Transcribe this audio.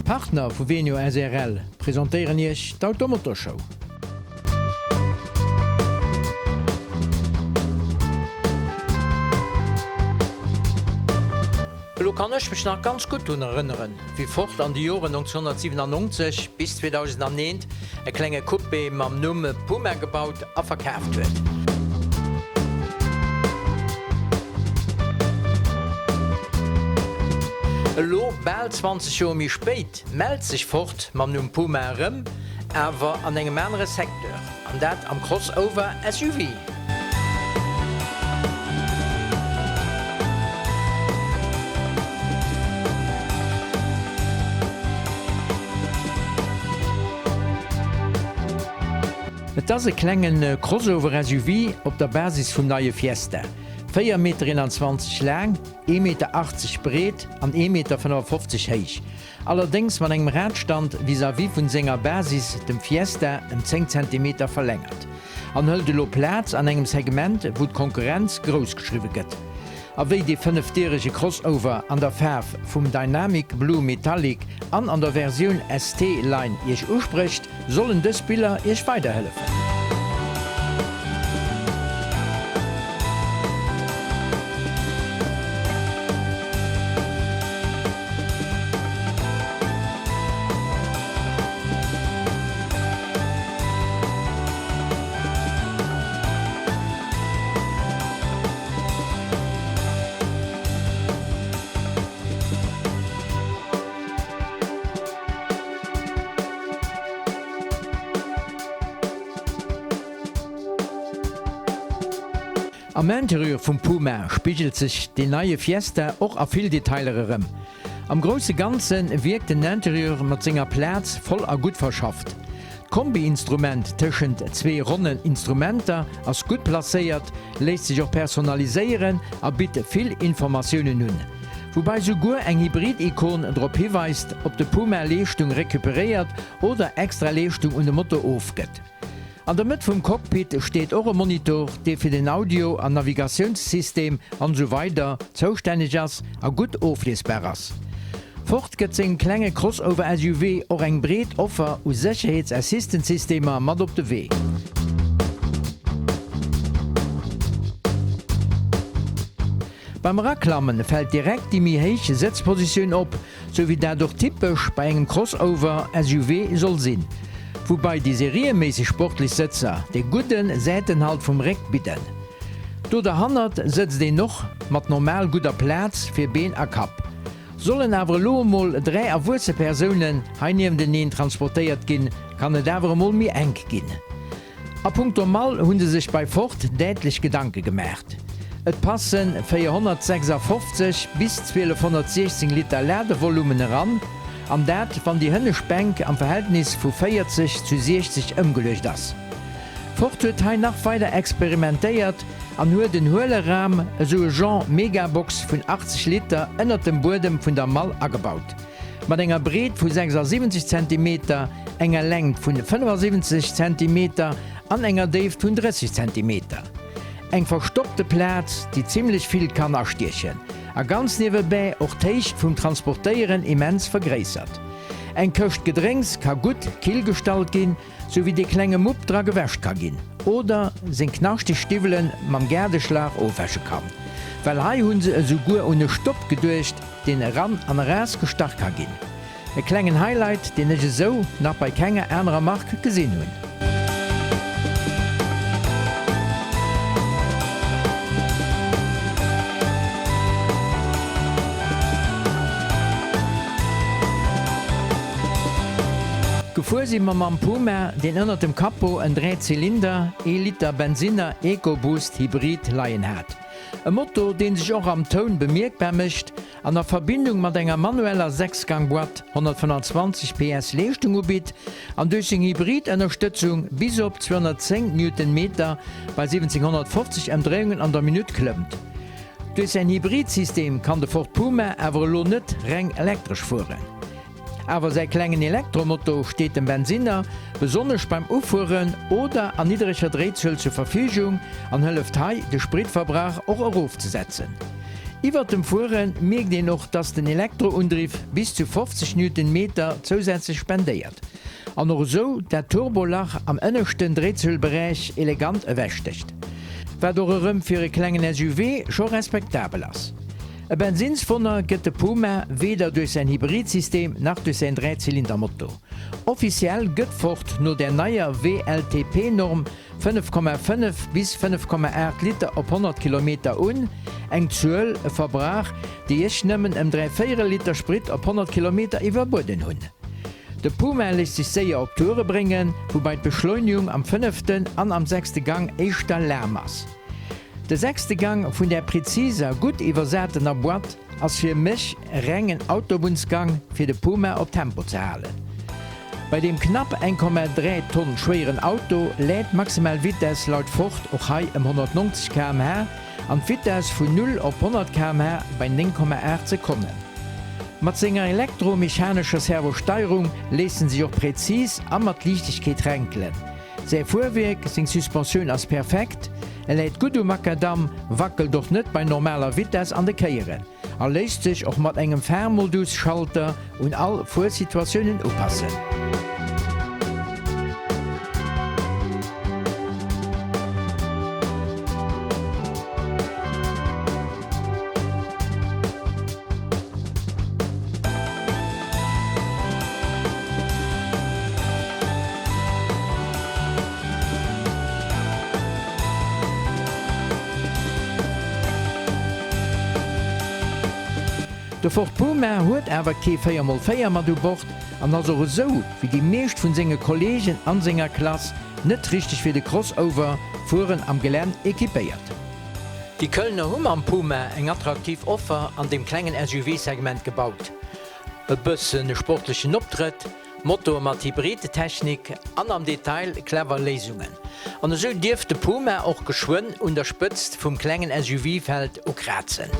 D'Partner vu Venio srl presentéieren Iech d'Automotorshow. Elo kann ech mech nach ganz gutt drun erënneren, wéi Ford an de Joren 1997 bis 2001 e klenge Coupé mam Numm Puma gebaut a verkaaft huet. Elo, bal 20 Joer méi spéit, mellt sech Ford mam Numm Puma erëm, awer an engem anere Secteur, an dat am Crossover SUV. Et ass e klengen Crossover-SUV op der Basis vum neie Fiesta, 4 Meter 21 laang, ee Meter 80 breet an ee Meter 55 héich. Allerdéngs mat engem Radstand vis-à-vis vun senger Basis, dem Fiesta, ëm 10 Zentimeter verlängert. An hëlt elo Plaz an engem Segment, wou d'Konkurrenz grouss geschriwwe gëtt. A wéi dee fënnefdierege Crossover an der Faarf vum Dynamic Blue Metallic an an der Versioun ST Line Iech usprécht, sollen dës Biller Iech weiderhëllefen. Am Interieur vum Puma spigelt sech deen neie Fiesta och a vill Detailer erëm. Am grousse Ganze wierkt den Interieur mat senger Plaz voll a gutt verschafft. D'Kombi-Instrument tëschent zwee ronnen Instrumenter ass gutt placéiert, léisst sech och personaliséieren a bitt vill Informatiounen un. Woubai souguer eng Hybrid-Ikon drop hiweist, ob de Puma Leeschtung recuperéiert oder extra Leeschtung un de Motor ofgëtt. An der Mëtt vum Cockpit steet och e Monitor, dee fir den Audio an Navigatiounssystem an esou weider zoustänneg ass a gutt ofliesbar ass. Ford gëtt sengem klenge Crossover-SUV och eng breet Offer u Sécherheets-Assistant-Systemer mat op de Wee. Beim Eraklammen fält direkt déi méi héich Sëtzpositioun op, sou wéi dat och typesch bei engem Crossover-SUV soll sinn. Woubai déi serieméisseg sportlech Sëtzer de gudde Säitenhalt vum Réck bidden. Do derhannert sëtzt een och mat normal gudder Plaz fir Been a Kapp. Sollen awer elo emol 3 erwuesse Persounen hei niefteneen transportéiert ginn, kann et awer emol méi enk ginn. A punkto Mall hu se sech bei Ford däitlech Gedanke gemaacht. Et passen 456 bis 1216 Liter Ladevolumen eran, an dat wann déi hënnescht Bänk am Verhältnis vu 40 zu 60 ëmgeluecht ass. Ford huet hei nach weider experimentéiert an huet en huele Ram, esou e Genre Megabox vun 80 Liter ënnert dem Buedem vun der Mall agebaut. Mat enger Breet vu 76 Zentimeter, enger Längt vun 75 Zentimeter an enger Déift vun 30 Zentimeter. Eng verstoppte Plaz, déi zimmlech vill kann astiechen a ganz niewebäi och d'Héicht vum Transportéieren immens vergréissert. Eng Këscht Gedrénks ka gutt kill gestallt ginn, Sou wéi dee klenge Mupp dra gewäscht ka ginn oder seng knaschteg Stiwwelen mam Gaardeschlauch ofwäsche kann. Well hei hunn se esouguer un e Stopp geduecht, deen eran an eraus gestach ka ginn. E klengen Highlight, deen ech esou nach bei kenger anerer Mark gesinn hunn. Gefuer si mer mam Puma, deen ënnert dem Capot en 3 Zylinder, ee Liter Bensinner EcoBoost Hybrid leien hat. E Motor, deen sech och am Toun bemierkbar mécht an a Verbindung mat enger manueller Sechsgang-Boîte 125 PS Leeschtung ubitt an duerch seng Hybrid-Ënnerstëtzung bis op 210 Newtonmeter bei 1750 Ëmdréiungen an der Minutt klëmmt. Duerch säin Hybrid-System kann de Ford Puma awer elo net reng elektresch fueren. Awer säi klengen Elektromotor steet dem Bensinner besonnesch beim Ufueren oder an niddereger Dréizuel zur Verfügung an hëlleft hei de Spritverbrauch och erofzesetzen. Iwwert dem Fuere mierkt een och, dass den Elektroundriff bis zu 50 Newtonmeter zousätzlech spendéiert an och esou dat Turbolach am ënneschten Dréizuelberäich elegant ewechstécht. Wat och erëm fir e klengen SUV scho respektabel ass. E Bensinnswonner gëtt de Puma weder duerch säin Hybridsystem nach duerch säin Dräizylindermotor. Offiziell gëtt Ford no der neier WLTP-Norm 5,5 bis 5,8 Liter op 100 Kilometer un, eng Zuel, e Verbrauch, déi ech nëmmen ëm dräivéierel Liter Sprit op 100 Kilometer iwwerbueden hunn. De Puma léisst sech séier op Toure bréngen, woubai d'Beschleunigung am fënneften an am sechste Gang éischter lahm ass. De sechste Gang vun där präziser, gutt iwwersatener Boîte ass fir mech rengen Autobunnsgang fir de Puma op Tempo ze halen. Bei deem knapp 1,3 Tonn schwéieren Auto läit d'maximal Vitess laut Ford och hei ëm 190 km/h an d'Vitess vun 0 op 100 km/h bei 9,8 Sekonnen. Mat senger elektro-mechanescher Servosteierung léisst en sech och präzis a mat Liichtegkeet renkelen. Säi Fuerwierk, seng Suspensioun ass perfekt, e läit gutt um Makadamm, wackelt och net bei normaler Vitess an de Kéieren a léisst sech och mat engem Fahrmodus-Schalter un all Fuersituatiounen upassen. De Ford Puma huet awer kee 4x4 mat u Bord an ass och esou wéi déi meescht vun senge Kolleegen an senger Klass net richteg fir de Crossover fueren am Gelänn equipéiert. Déi Kölner hu mam Puma eng attraktiv Offer an deem klengen SUV-Segment gebaut. E bëssen e sportlechen Optrëtt, Motor mat Hybrid-Technik an am Detail clever Léisungen. An esou dierft de Puma och geschwënn un der Spëtzt vum klengen SUV-Feld ukrazen.